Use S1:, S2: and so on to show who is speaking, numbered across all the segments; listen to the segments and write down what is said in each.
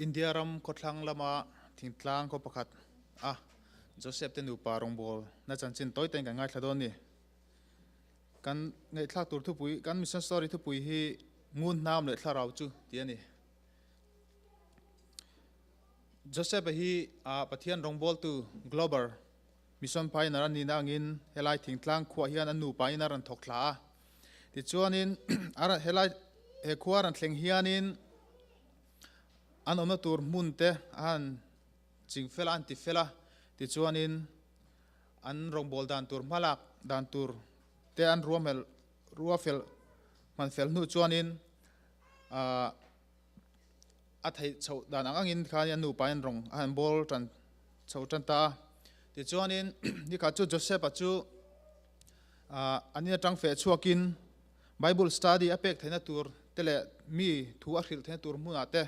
S1: India ram khawthlang lama thingtlang khaw pakhat a Joseph te nupa rawngbawlna chanchin tawi tein kan ngaithla dawn a ni. Kan ngaihthlak tur thupui, kan mission story thupui hi Ngun hnam leh thlarau chu tih a ni. Joseph-a hi Pathian rawngbawltu Glober Mission Pioneer a nihna angin helai thingtlang khuah hian a nupa in a rawn thawk thla a. Tichuanin helai he khua a rawn thleng hianin an awmna tur hmun te a han ching fel a, an ti fel a. Tichuanin an rawngbâwl dan tur hmalak dan tur te an ruahmel ruahfel hman fel hnu chuanin ahh a theih chhoh dan ang angin khan a nupa in rawng a han bawl tan chho tan ta a. Tichuanin nikhat chu Joseph-a chu ahh an in atang feh chhuakin Bible study a pek theihna tur te leh mi thu a hrilh theihna tur hmunah te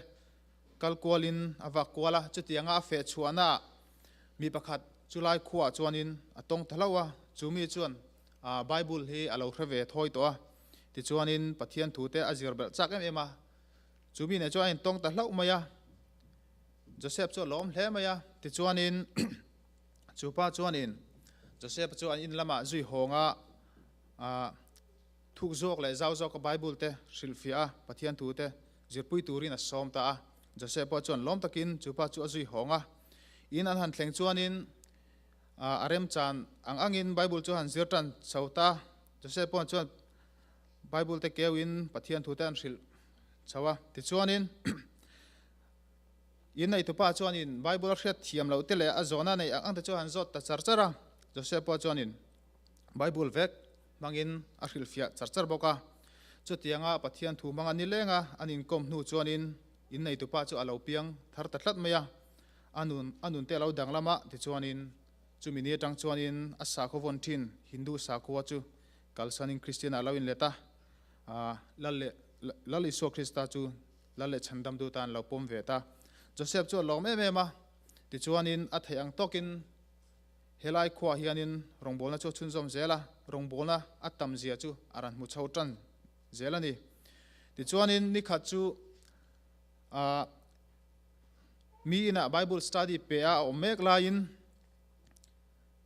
S1: kal kualin a vak kual a. Chutianga a feh chhuahnaah mi pakhat chulai khuaah chuanin a tawng ta hlauh a, chu mi chuan ahh Bible hi a lo hre ve thawi tawh a. Tichuanin Pathian thu te a zir belh chak em em a. Chu mi nen chuan a intawng ta hlauh mai a, Joseph chu a lawm hle mai a. Tichuanin chu pa chuanin Joseph chu an in lamah zui hawnga thuk zawk leh zau zawka Bible te hrilhfiah a, Pathian thu te zirpui turin a sawm ta a. Joseph pawh chuan lawm takin chu pa chu a zui hawng a. In an han thleng chuanin a remchan ang angin Bible chu han zir tan chho ta. Joseph pawh chuan Bible te keuin Pathian thu te an hrilh chho a. Tichuanin, in neitupa chuanin Bible a hriat thiam loh te leh a zawhna neih ang ang te chu a han zawt ta char char a. Joseph pawh chuanin Bible vek hmangin a hrilhfiah char char bawk a. Chutianga Pathian thu hmanga nileng a an inkawm hnu chuanin in neitupa chu a lo piang thar ta tlat mai a. A nun a nun te a lo danglam a, tichuanin chumi ni atang chuanin a sakhaw vawn thin Hindu sakhua chu Kalsanin Kristian ah lo inlet a, Lal leh Lal Isua Krista chu Lal leh Chhandamtu tan lo pawm ve ta. Joseph chu a lawm em em a, tichuanin a theih ang tawkin helai khuaah hianin rawngbawlna chu a chhunzawm zel a, rawngbawlna a tam zia chu a rawn hmu chho tan zel a ni. Tichuanin nikhat chu mi inah Bible study pe a a awm mek laiin,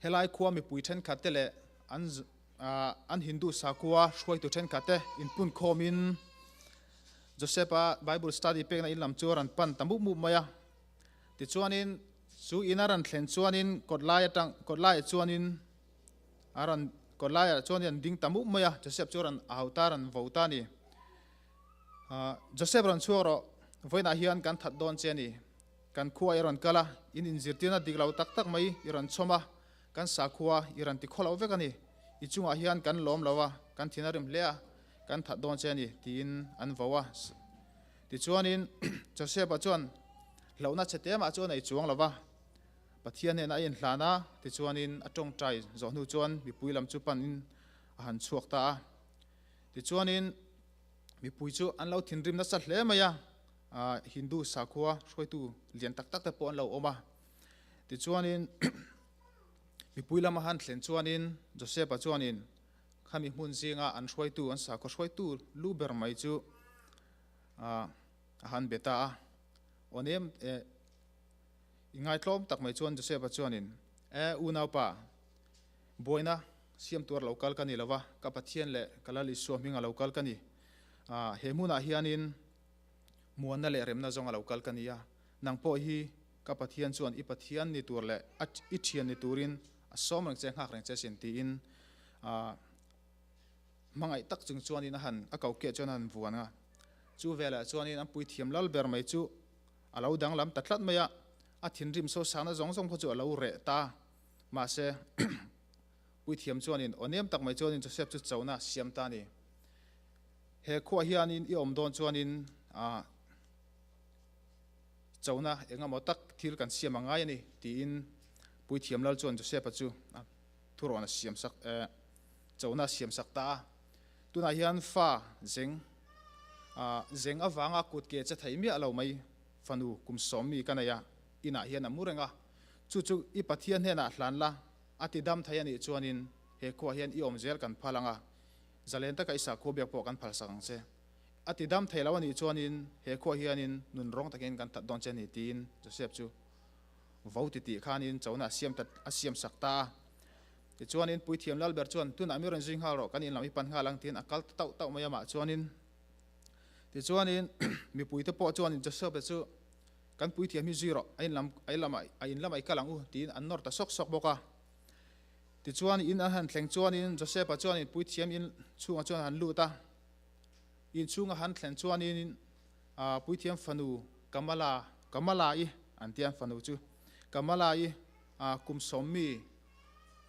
S1: Helai khua mipui thenkhat te leh an an Hindu sakhua hruaitu thenkhat te inpunkhawmin Joseph-a Bible study pekna in lam chu a rawn pan ta mup mup mai a. Tichuanin chu in a rawn thlen chuanin kawtlai atang kawtlaiah chuanin a rawn kawtlaiah chuanin an ding ta mup mai a, Joseph chu a rawn au ta a rawn vo ta a ni. Joseph rawn chhuak rawh, vawiinah hian kan that dawn che a ni. Kan khua i rawn kal a, in inzirtirna dik lo tak tak mai i rawn chhawm a, kan sakhua i rawn ti khaw lo vek a ni. I chungah hian kan lawm lo a, kan thin a rim hle a, kan that dawn che a ni, tiin an vo a. Tichuanin Joseph-a chuan hlauhna chhe te mah chu a nei chuang lo va, Pathian hnenah a inhlan a, tichuanin a tawngtai zawh hnu chuan mipui lam chu panin a han chhuak ta a. Tichuanin mipui chu an lo thinrim nasa hle mai a. Hindu sakhua hruaitu lian tak tak te pawh an lo awm a. Tichuanin mipui lama han thlen chuanin Joseph-a chuanin khami hmun zinga an hruaitu, an sakhua hruaitu lu ber mai chu a han be ta a. Aw nem i ngaitlawm tak mai chuan Joseph-a chuanin, E unaupa, buaina siam tuar lo kal ka ni lova, ka Pathian leh ka Lal Isua hminga lo kal ka ni. He hmunah hianin Muanna leh remna zawng a lo kal ka ni a, nang pawh hi ka Pathian chuan i Pathian ni tur leh a i thian ni turin a sawm reng che, nghak reng che sin tiin hmangaih tak chung chuanin a han a ko keh chuan a han vuan a. Chu velah chuanin an puithiam lal ber mai chu a lo danglam ta tlat mai a, a thinrim sosangna zawng zawng pawh chu a lo reh ta. Mahse, puithiam chuanin aw nem tak mai chuanin Joseph chu chona a siam ta a ni. He khuah hianin i awm dawn chuanin chona eng emaw tak thil kan siam a ngai a ni, tiin Puithiam Lal chuan Joseph-a chu thurawn a siam sak, chona a siam sak ta a. Tunah hian fa zeng, zeng avanga kut ke che thei miah lo mai fanu kum sawm mi ka nei a, inah hian a mu reng a. Chu chu i Pathian hnenah hlan la, a ti dam thei a nih chuanin he khuah hian i awm zel kan phal ang a. Zalen taka i sakhua biak pawh kan phalsak ang che. A ti dam thei lo a nih chuanin he khuah hianin nun rawng takin kan that dawn che a ni tiin Joseph chu vo ti tih khanin chona a siam ta a siam sak ta a. Tichuanin Puithiam Lalber chuan tunah mi rawn zui nghal rawh kan inlam i pan nghal ang tiin a kal ta tauh tauh mai amah chuanin tichuanin mipuite pawh chuanin Joseph-a chu kan Puithiam hi zui rawh a inlam a inlam a inlamah i kal ang u tiin an nawr ta sawk sawk bawk a. Tichuan in an han thleng chuanin Joseph-a chuanin Puithiam in chhungah chuan a han lut a. Inchhunga han thlen chuanin Puithiam fanu Kamala, Kamala-i an tia fanu chu, Kamala-i kum sawmmi,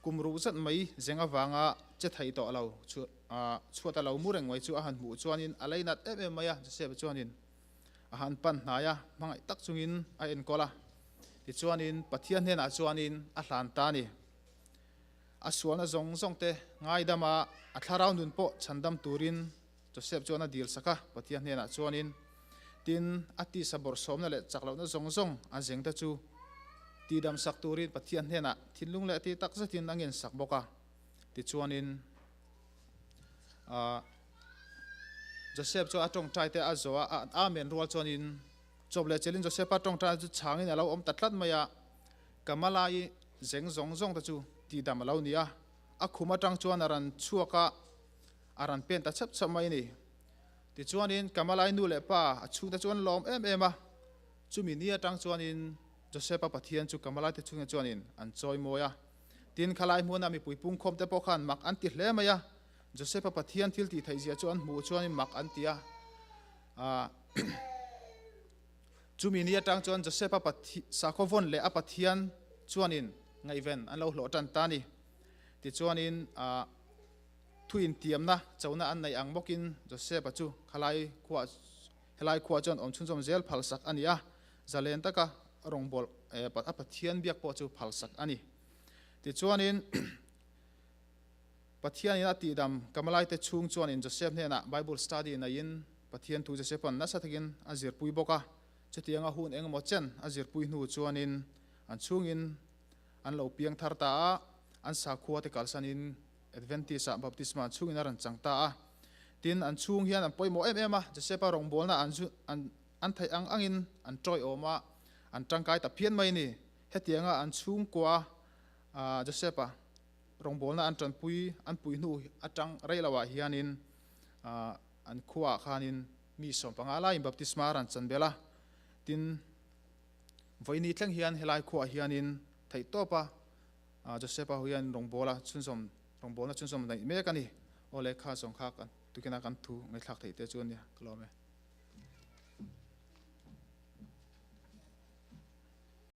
S1: kum ruh zat mai zeng avanga che thei tawh lo chhuat a lo mu reng mai chu a han hmuh chuanin a lei nat em em mai a, Joseph-a chuanin a han pan hnai a, hmangaih tak chungin a enkawl a, tichuanin Pathian hnenah chuanin a hlan ta a ni. A sualna zawng zawng te ngaidam a, a thlarau nun pawh chhandam turin Joseph chuan a dil sak a, Pathian hnenah chuanin, Tin, a tisa bawrhsawmna leh chak lohna zawng zawng a zeng te chu tihdam sak turin Pathian hnenah thinlung leh ti tak zetin a ngen sak bawk a. Tichuanin, Joseph chuan a tawngtai te a zawh a, a Amen rual chuanin chawp leh chelin Joseph-a tawngtai chu chhangin a lo awm ta tlat mai a, Kamala-i zeng zawng zawng te chu tihdam a lo ni a, a khum atang chuan a rawn chhuak a, a rawn pen ta chhap chhap mai a ni. Tichuanin Kamala-i nu leh pa a chhungte chu an lawm em em a, chumi ni atang chuanin Joseph-a Pathian chu Kamala-i te chhungte chuanin an chawi mawi a. Tin, khalai hmuna mipui pungkhawm te pawh khan mak an ti hle mai a, Joseph-a Pathian thil tih theih zia chu an hmuh chuanin mak an ti a. Chumi ni atang chuan Joseph-a sakhaw vawn leh a Pathian chuanin ngaihven an lo hlawh tan ta a ni. Tichuanin thu intiamna chona an neih ang bawkin Joseph-a chu khalai khuah helai khuah chuan awm chhunzawm zel phalsak a ni a, zalen taka rawngbawlh a Pathian biak pawh chu phalsak a ni. Tichuanin Pathianin a tihdam Kamalaite chhung chuanin Joseph hnenah Bible study neiin Pathian thu Josepha'n nasa takin a zirpui bawk a. Chutianga hun engemaw chen a zirpui hnu chuanin an chhungin an lo piang thar ta a, an sakhua te kalsanin Adventist-ah baptisma an chhungin a rawn chang ta a. Tin, an chhung hian an pawimawh em em a, Joseph-a rawngbawlna an an an theih ang angin an tawiawm a, an tangkai ta phian mai a ni. Hetianga an chhungkua Joseph-a Rawngbawlna an tanpui an pui hnu atang rei loah hianin an khuaah khanin mi 15 laiin baptisma a rawn chan belh a. Tin, vawiini thleng hian helai khuaah hianin theihtawpa Joseph-a ho hian rawngbawla chhunzawm rawngbawlna chhunzawm neih mek a ni. Aw lehkha zawng kha kan tukina kan thu ngaihthlak theih te chu a nia ka lawm e.